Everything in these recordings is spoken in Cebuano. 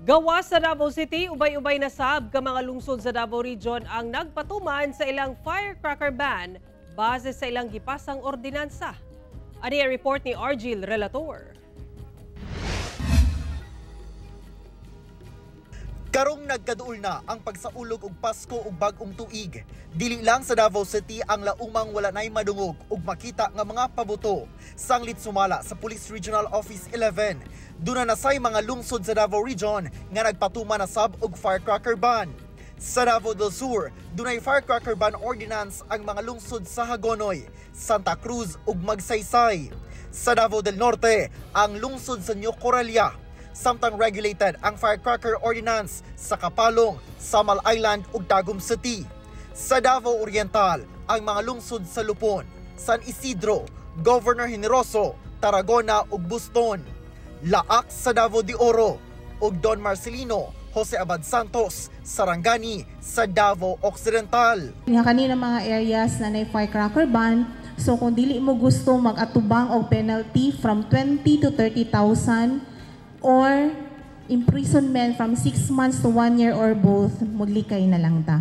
Gawas sa Davao City, ubay-ubay na sab ka mga lungsod sa Davao Region ang nagpatuman sa ilang firecracker ban base sa ilang gipasang ordinansa. Ani ang report ni Argil Relator. Karong nagkaduol na ang pagsaulog og Pasko ug bag-ong tuig. Dili lang sa Davao City ang laumang wala nay madungog ug makita nga mga pabuto. Sanglit sumala sa Police Regional Office 11, duna na say mga lungsod sa Davao Region nga nagpatuma na sab og firecracker ban. Sa Davao del Sur, dunay firecracker ban ordinance ang mga lungsod sa Hagonoy, Santa Cruz ug Magsaysay. Sa Davao del Norte, ang lungsod sa New Coralia. Samtang regulated ang firecracker ordinance sa Kapalong, Samal Island ug Tagum City. Sa Davao Oriental, ang mga lungsod sa Lupon, San Isidro, Governor Generoso, Tarragona ug Buston. Laak sa Davao de Oro ug Don Marcelino, Jose Abad Santos, Sarangani sa Davao Occidental. Nga kanina mga areas na nay firecracker ban, so kung dili mo gusto mag-atubang og penalty from 20 to 30,000 or imprisonment from 6 months to 1 year or both, maglikay na lang ta.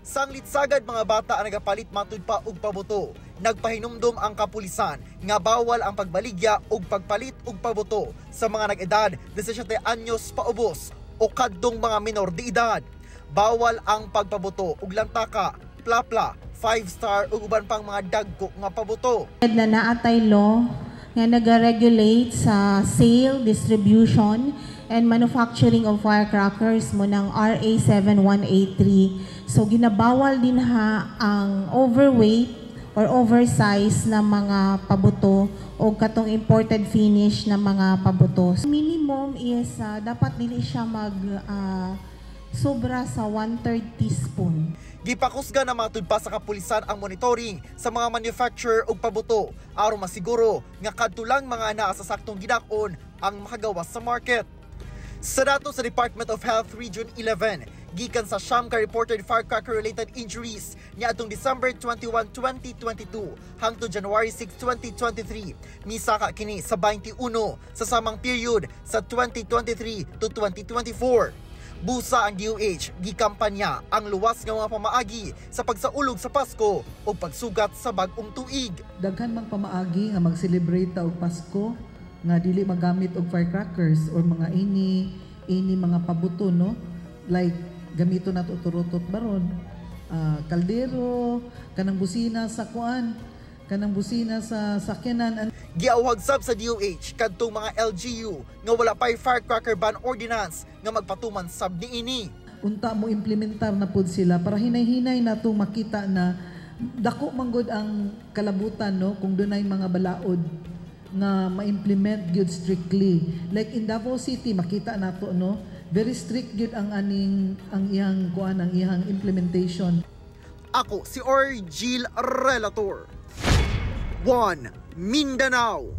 Sanglit sagad mga bata ang nagapalit matud pa og pabuto. Nagpahinumdom ang kapulisan nga bawal ang pagbaligya og pagpalit og pabuto sa mga nag-edad 17 anyos paubos o kadtong mga minor de edad. Bawal ang pagpabuto og lantaka, plapla, 5 star ug uban pang mga dagko nga pabuto. Na naatay law nga naga-regulate sa sale, distribution, and manufacturing of firecrackers mo ng RA 7183. So ginabawal din ha ang overweight or oversize na mga pabuto o katong imported finish na mga pabuto. Minimum is dapat dili siya mag sobra sa 1/3 teaspoon. Gipakusga na matud pa sa kapulisan ang monitoring sa mga manufacturer og pabuto aron masiguro nga kadto lang mga naa sa saktong gidak-on ang makagawas sa market. Sa datos sa Department of Health Region 11, gikan sa siyam ka reported firecracker-related injuries niadtong December 21, 2022 hangtod January 6, 2023, misaka kini sa 21 sa samang period sa 2023 to 2024. Busa ang DOH, gikampanya ang luwas nga mga pamaagi sa pagsaulog sa Pasko o pagsugat sa bag-ong tuig. Daghan mang pamaagi nga mag-celebrate ta og Pasko nga dili magamit og firecrackers or mga ini ini mga pabuto, no? Like gamito nato turutot baron, kaldero, kanang busina sa kuan, kanang busina sa sakyanan. Giawhag sab sa DOH kadtong mga LGU nga wala pay firecracker ban ordinance nga magpatuman sab niini. Unta mo implementar na pud sila para hinay-hinay natong makita na dako manggod ang kalabutan, no, kung dunay mga balaod nga ma-implement gyud strictly. Like in Davao City makita nato, no, very strict gyud ang aning ang iyang kuan, ang iyang implementation. Ako si Orgil Relator. 1 Mindanao.